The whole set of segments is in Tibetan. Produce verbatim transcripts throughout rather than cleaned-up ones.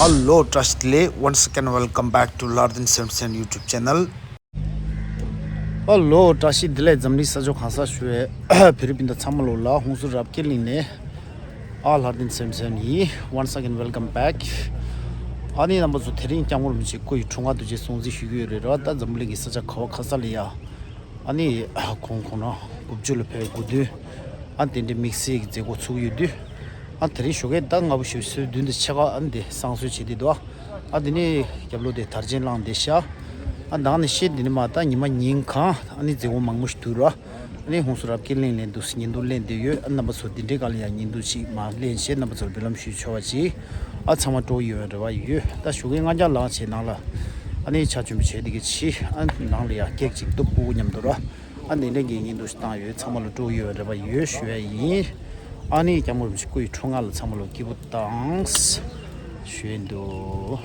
Hello, བཀྲ་ཤིས་བདེ་ལེགས། Once again, welcome back to Lardin seventy-seven YouTube channel. Hello, བཀྲ་ཤིས་བདེ་ལེགས། འཛམ་གླིང་ས་ཕྱོགས་གང་སར་བཞུགས་པའི་བོད་རིགས་སྤུན་ཟླ་ཚང་མ་ལོ་ལ་ཧུན་སུར་རབ་རྒྱས་གླིང་ནས་ཨ་Lardin seventy-seven ཡིན། Once again, welcome back. ཨ་ནི་རྣམ་པ་ཚོ་དེ་རིང་སྐྱབས་མགོན་རིན་པོ་ཆེའི་སྐུ་ཡི་འཁྲུངས་སྐར་དུས་ཆེན་སྲུང་བརྩི་ཞུ་གི་ཡོད་རེད་ར། ད་འཛམ་བུ་གླིང་གི་ས་ཆ་ག་བ་ག་ས་ལ་ཡ། ཨ་ནི་ཁོང་ཁོང་རང་དགུ་བཅུ་ལ་ཕེབས་དགུ་བདུན། ཨ་དེ་འདྲའི་དམིགས་བསལ་གྱི་མཛད་སྒོ་ཚུགས་ཡོད་དུས། ཨ་དེ་རིང་ཞོགས་ཀས་ཟླ་ལྔ་པོ་ཞོགས་ཚོད་བདུན་དང་ཕྱེད་ཀ་ཨ་འདི་བསང་གསོལ་བྱེད་དེ་འདུག་ཨ་དེ་ནས་རྒྱབ་ལོགས་དེ་དར་ཆེན་བསླངས་བསྡད་ཤག་ཨ་ད་ནི་ཤེས་དེ་ནི་མ་ད་ཉི་མ་ཉིན་གང་ཨ་ནི་མཛད་སྒོ་མང་པོ་ཞིག་འདུག་ར། ཨ་ནི་ཧུན་སུར་རབ་རྒྱས་གླིང་ལ་འདུག་སེ་ཉིན་དུ་གླེང་བསྡད་ཡོད། ཨ་རྣམ་པ་ཚོ་འདི་འདྲའི་སྒང་ལ་ཡང་ཉིན་དུ་ཅིག་མ་གླེང་བྱས་རྣམ་པ་ཚོར་འབུལ་ལམ་ཞུས་ཆོག་པ་ཅིག་ཨ་ཚང་མ་སྤྲོ་ཡོད་རེ་བ་ཡོད། ད་ཞོགས་ཀས་ང་རྒྱལ་ལངས་བྱས་ནང་ལ་ཨ་ནི་ཆ་ཆུན་པོ་བྱས་དེ་གི་ཕྱི་ཨ་ནང་ལ་ཡ་ཀེག་ཅིག་གཏུབ་ཕྲུ་གུ་མཉམ་དུ་ར། ཨ་ནི་འདྲ་གི་ཉིན་དུ་ཞིག་བཏང་ཡོད། ཚང་མ་ལ་སྤྲོ་ཡོད་རེ་བ་ཡོད་ཞུ་ཡ་ཡིན། ཨ་ནི་སྐྱབས་མགོན་རིན་པོ་ཆེ་སྐུ་ཡི་འཁྲུངས་སྔ་ལ་ཚང་མ་ལ་སྐྱིད་པོ་བཏང་ཞུ་ཡིན་འདུག་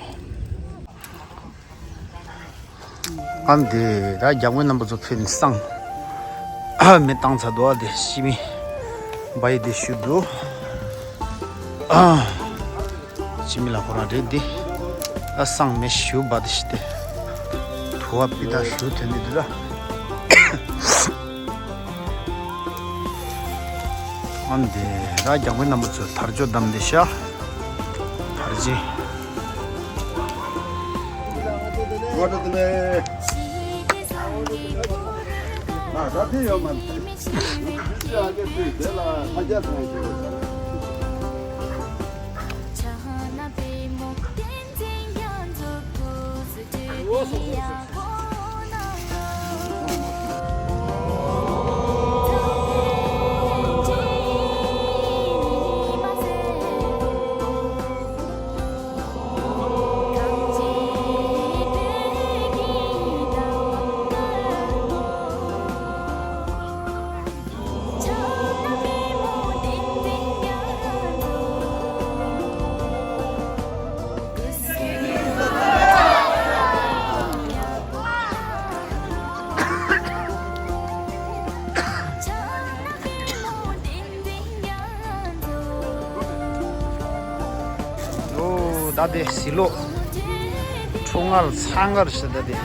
ཨ་འདི་ད་རྒྱ་དཔོན་རྣམ་པ་ཚོ་ཕེབས་ནས་བསང་མེ་བཏང་ཚར་འདུག་ཨ་འདི་ཤི་མི་བ་ཡི་འདི་ཞུ་འདུག་ཨ། ཅི་མི་ལ་ཁོ་རང་རེད་འདི། ཨ་སང་མེ་ཞུ་བ་འདི་ཤི་སྟེ། དུ་བ་པི་ད་ཞུ་དོན་འདི་འདི་ར། ཨ་འདི་ར་རྒྱ་དཔོན་རྣམ་པ་ཚོས་དར་ལྕོག་བསྡམས་ཏེ་ཤ། དར་ཆེན། ང་ད་དེ་ནས། ང་ད་དེ་ཡོད་མ་རེད། དེ་ལ་ཁ་རྒྱ་ཐང་ཞུ། ཨོ་ད་དེ་ཟི་ལོ། འཁྲུངས་སྔར་ཚང་སྔར་ཞེས་ད་དེ།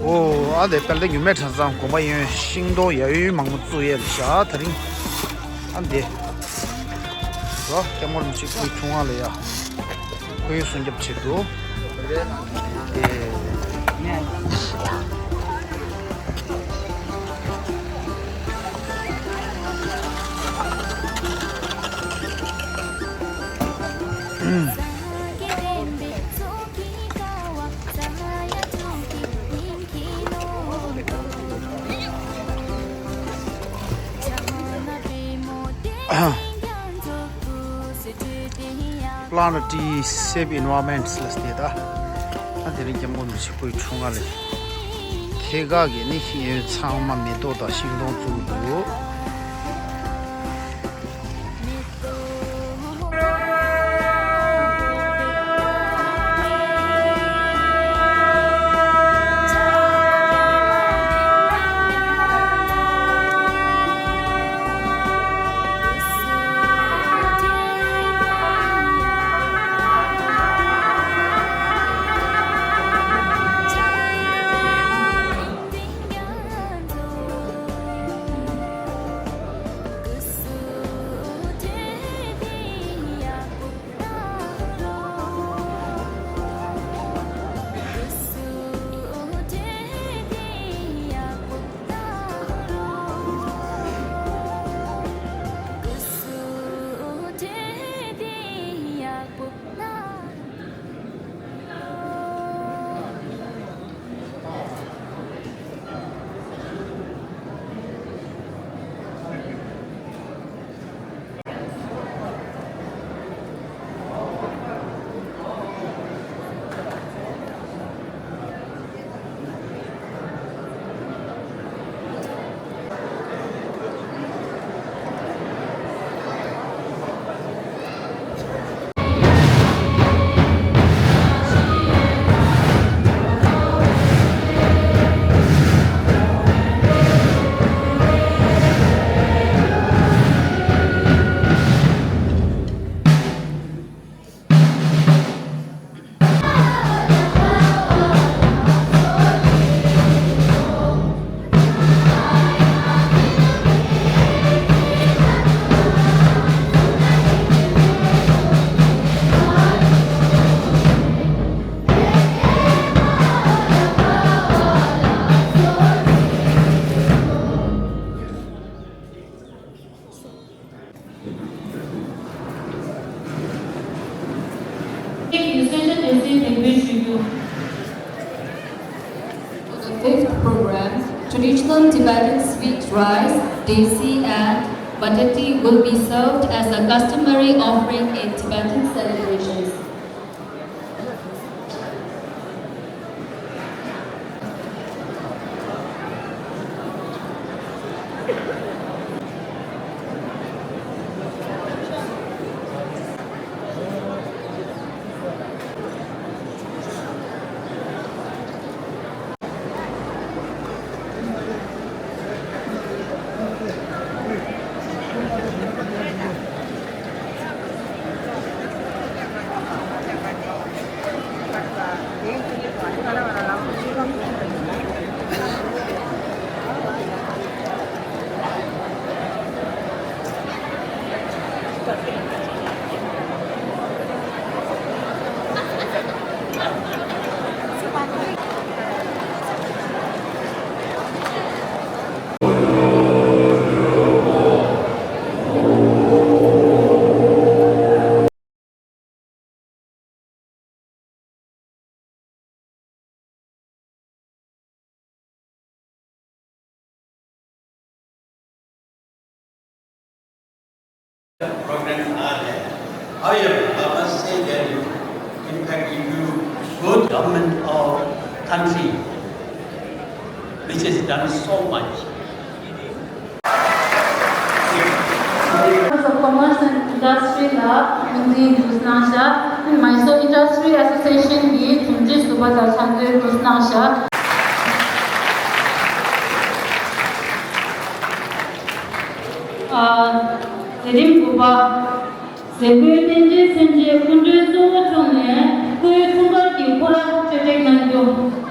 ཨོ་ཨ་དེ་དཔལ་ལྡན་འགྱུར་མེད་གྲྭ་ཚང་དགོན་པ་གཡོན་ཤིང་སྡོང་ཡ་ཡུལ་མང་པོ་བཙུགས་ཡས་རེད་ཤག་དེ་རིང་ཨ་འདི། ཨོ་སྐྱབས་མགོན་རིན་པོ་ཆེ་སྐུའི་འཁྲུངས་སྔ་ལ་ཡ། ཁོར་ཡུག་སྲུང་སྐྱོབ་བྱེད་དུ། དེ། Plant a tree, save environment ལ་ཟེར་ད། ཨ་དེ་རིང་སྐྱབས་མགོན་རིན་པོ་ཆེ་སྐུའི་འཁྲུངས་སྔ་ལ། ཐད་ཀར་གྱི་ནི་ཤེས་ཡོན་ཚང་མ་མེ་ཏོག་དང་ཤིང་སྡོང་བཙུགས་འདུག For the fifth program, traditional Tibetan sweet rice, desi and batati will be served as a customary offering in Tibetan celebrations. Programs are there. However, I must say that, in fact, if you go to government of country, which has done so much, Commerce and Industry ལ་དབུ་འཛིན་གྲུབ་གནང་ཤག Mysore Industry Association གི་དྲུང་ཆེ་ཟུར་པ་དང་ཚོགས་གཙོས་གྲུབ་གནང་ཤག་ཨ། དེ་རིང་དགུ་པ། ཟས་གོས་རྟེན་འབྲེལ་མཚོན་བྱེད་སྐུ་མགྲོན་གཙོ་བོ་མཆོག་ནས་སྐུའི་འཁྲུངས་སྐར་གྱི་སྐོར་ལ་བརྗོད་བྱ་གནང་རྒྱུ།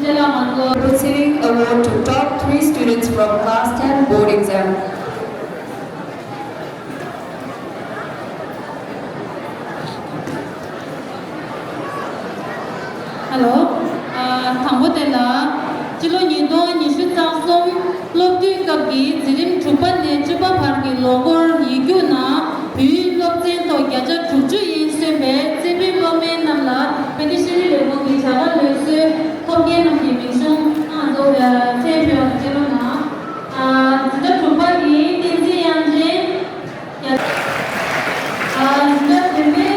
Proceeding award to top three students from class ten board exam. Hello. ཨ། དང་པོ་དེ་ལ་སྤྱི་ལོ་ཉིས་སྟོང་ཉི་ཤུ་རྩ་གསུམ་སློབ་དུས་སྐབས་ཀྱི་འཛིན་རིམ་དྲུག་པ་ནས་བཅུ་པ་བར་གྱི་ལོ་འཁོར་ཡིག་རྒྱུགས་ནང་བོད་ཡིག་སློབ་ཚན་ཐོག་བརྒྱ་ཆ་དྲུག་ཅུ་ཡན་སོན་པའི་རྩེ་ཕུད་སློབ་མའི་རྣམས་ལ་དཔལ་ལྡན་ཤེས་རིག་ལས་ཁུངས་ཀྱི་བྱ་དགའ་ལོན་གསོལ་ཐོབ་མཁན་རྣམས་ཀྱི་མིང་གཞུང་ང་ཚོ་མཚན་ཕུལ་བ་དང་བཅས་རོགས་གནང་། ཨ། འཛིན་གྲྭ་དྲུག་པ་ཡི་བསྟན་འཛིན་དབྱངས་ཅན། ཨ། འཛིན་གྲྭ་བདུན་པའི།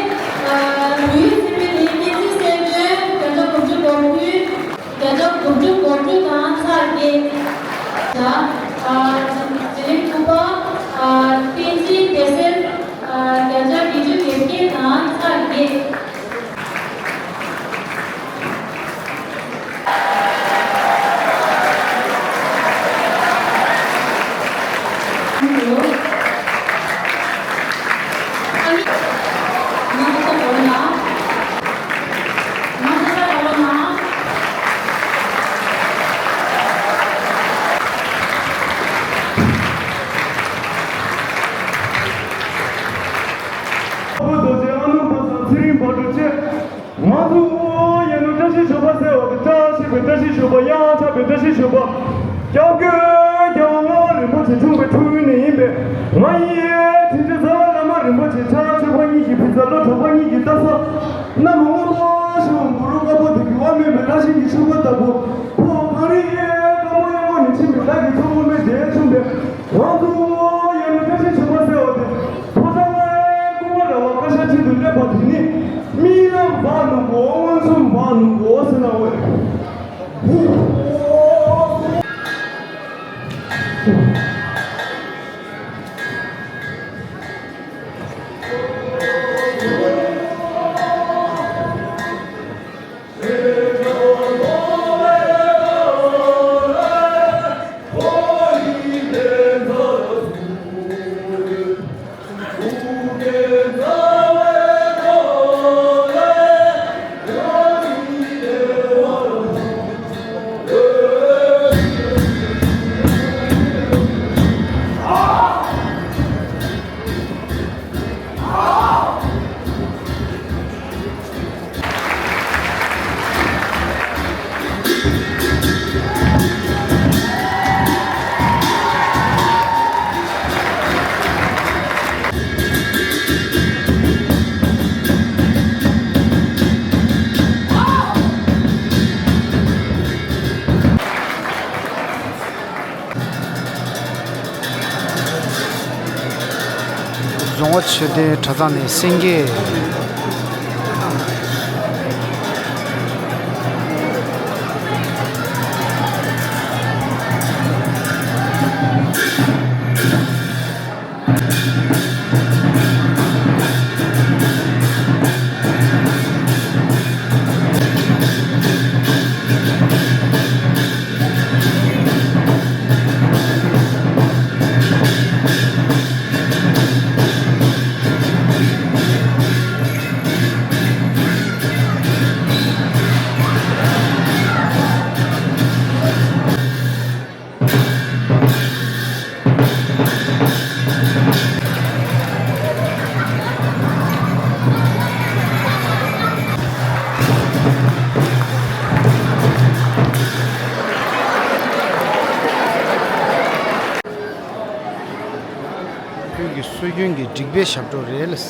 ཨ། བོད་ཡིག་རྩེ་ཕུད་ནི་བསྟན་འཛིན་གསལ་སྒྲོན་བརྒྱ་ཆ་དགུ་བཅུ་གོ་བདུན། བརྒྱ་ཆ་དགུ་བཅུ་གོ་དྲུག་དང་ཚེག་བརྒྱད། ཨ། འཛིན་རིམ་དགུ་པ། ཨ། བསྟན་འཛིན་བདེ་གསལ། ཨ། བརྒྱ་ཆ་བརྒྱད་ཅུ་གྱ་བརྒྱད་དང་ཚེག་བརྒྱད། ཨ་ནུ་བ་དང་ཚེ་རིང་བ་དྲུག་ཆེ། ང་ཚོ་ཡ་ནུ་བཀྲ་ཤིས་ཞོགས་པ་ཟེར་བ་དེ་བཀྲ་ཤིས་པའི་བཀྲ་ཤིས་ཞོགས་པ། ཡང་ཆགས་པའི་བཀྲ་ཤིས་ཞོགས་པ། སྐྱབས་མགོན་རྒྱལ་བ་ལྔ་པ་རིན་པོ་ཆེ་འཁྲུངས་པའི་འཁྲུངས་ཡུལ་ནས་ཡིན་པས། ང་ཡི་དྲིན་ཅན་རྩ་བའི་བླ་མ་རིན་པོ་ཆེ་ཕྱག་མཆོད་པ་གཉིས་ཀྱི་ཕུལ་རྩ་ལོ་དྲོ་པ་གཉིས་ཀྱི་ལྟ་ས། གནམ་སྔོན་པོ་ཞུ་འབུ་རུ་དཀར་པོ་དེ་གི་བ་མེད་པའི་བཀྲ་ཤིས་ཀྱི་ཆུ་བོ་ལྟ་བུ། ཕོ་གངས་རི་དཀར་མོ་གཡས་སྐོར་ནས་ཕྱིན་པའི་ལ་གི་མཚོ་སྔོན་པོའི་འབྲས་ཆུ་འདི། ང་ཚོ་ཡ་ནུ་བཀྲ་ཤིས་ཞོགས་པ་ཟེར་བ་དེ། ཕོ་བྲང་ལྔའི་སྐུ་ངོ་ར་བ་བཀའ་ཤག་ཆེད་དུ་སླེབས་པ་དེ་ནི། རྨི་ལམ་བག་ནུ་གོ། མངོན་སུམ་བག་ནུ་གོ་ཟེར་ན་འོས། རྫོང་བ་ཆོས་ལྡན་གྲྭ་ཚང་ནས་སེང་གེ། བོད་ཀྱི་སྲོལ་རྒྱུན་གྱི་སྒྲིག་པའི་ཞབས་བྲོ་རེད་ལ།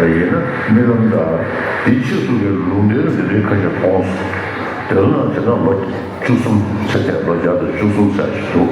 ཡིན་ན་རྨི་ལམ་འདྲ། དེའི་ཕྱིས་སུ་གི་ལུང་བསྟན་འདི་འདྲའི་ཁ་ཤས་མཐོང་སོང་། དེ་ལ་ན་བྱས་ན་ལོ་བཅུ་གསུམ་ཚེ་ཐལ། ལོ་བརྒྱ་དང་བཅུ་གསུམ་ཚེ་ཞིག་འདུག་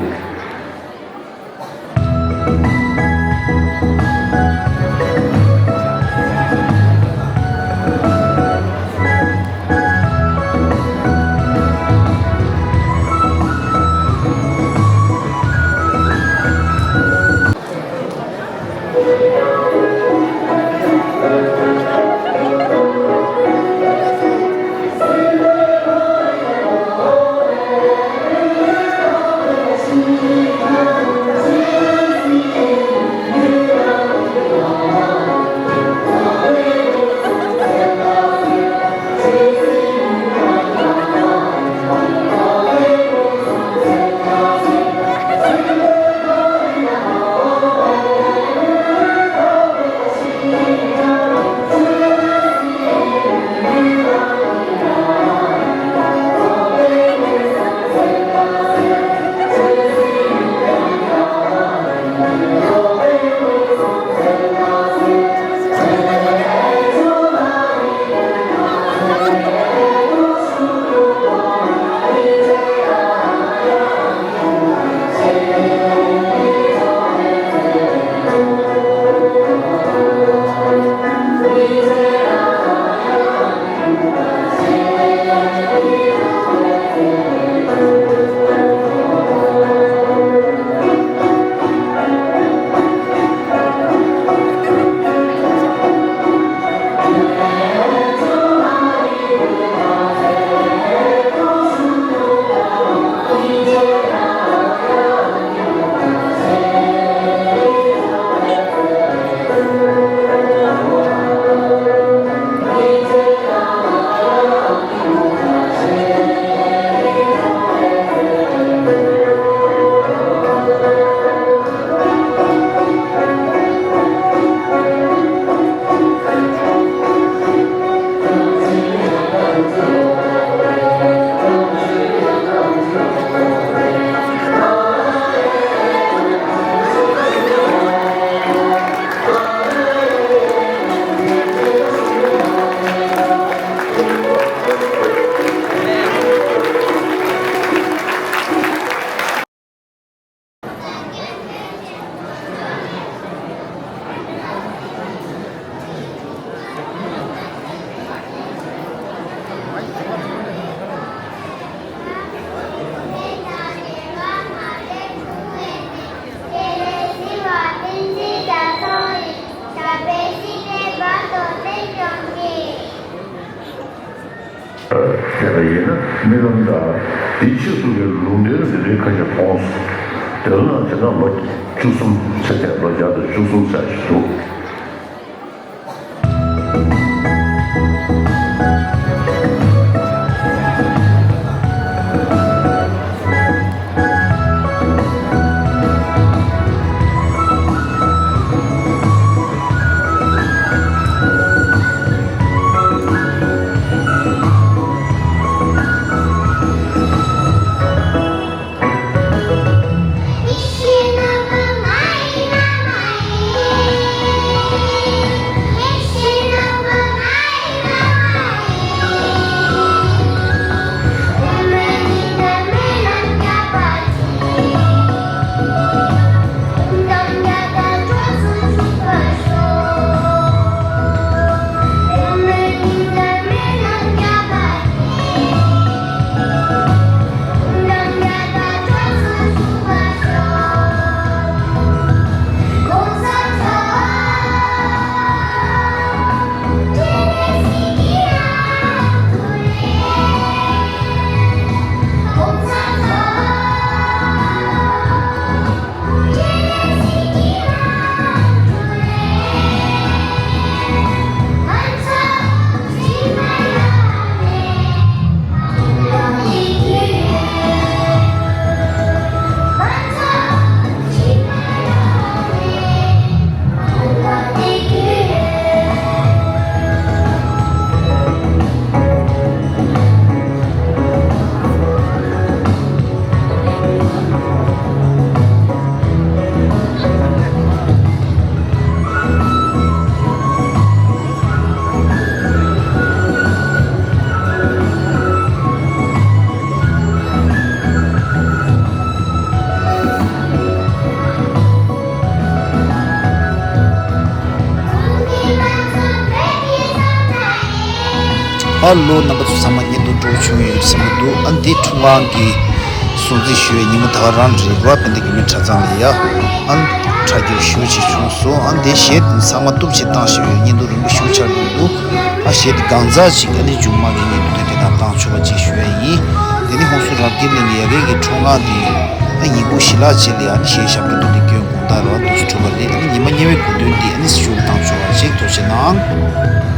བྱས་པ་ཡིན་ན་རྨི་ལམ་འདྲ། དེའི་ཕྱིས་སུ་གི་ལུང་བསྟན་འདི་འདྲའི་ཁ་ཤས་མཐོང་སོང་། དེ་ལ་ན་བྱས་ན་ལོ་བཅུ་གསུམ་ཚེ་ཐལ། ལོ་བརྒྱ་དང་བཅུ་གསུམ་ཚེ་ཞིག་འདུག་ཨ་ལོ། རྣམ་པ་ཚོ་ཚང་མ་བརྙན་ཐུང་སྤྲོ་བོ་བྱུང་ཡོད་བསམ་གྱི་འདུག་ཨ་འདི་ཁྲུང་ཁང་གི་སྲུང་བརྩི་ཞུ་བའི་ཉིན་མོ་ད་ག་རང་རེད་བ། དཔེ་འདི་གི་མི་གྲྭ་ཚང་ལ་ཡ་ཨ་ཁྲ་རྒྱུག་ཞུ་བྱེད་བྱུང་སོང་། ཨ་འདི་གཞས་འདི་ཚང་མ་གཏུབ་བྱེད་བཏང་ཞེས་པའི་བརྙན་ཐུང་རིང་པོ་ཞིག་ཆགས་འགྲོ་འདུག་ཨ་གཞས་འདི་གང་ཚ་ཅིག་ཨ་ནི་མཇུག་མ་གི་བརྙན་ཐུང་དེ་དེ་དང་བཏང་ཆོག་པ་ཅིག་ཞུ་ཡ་ཡིན། དེ་ནི་ཧོང་སུ་རབ་རྒྱས་གླིང་གི་ཡ་གི་གི་ཁྲུང་ཁང་འདི་ཨ་ཡིན་གུ་ཞི་ལ་ཅེ་ལི་ཨ་ནི་གཞས་ཞབས་བྲོ་འདི་སྐྱོན་དགོངས་དག་རེད་བ། འདུག་སུ་གྲུབ་པ་རེད། ཨ་ནི་ཉི་མ་ཉེ་བའི་དགུང་སྟོན་འདི་ཨ་ནི་ཞུ་བཏང་ཆོག་པ་ཅིག་ཐུགས་རྗེ་གནང་།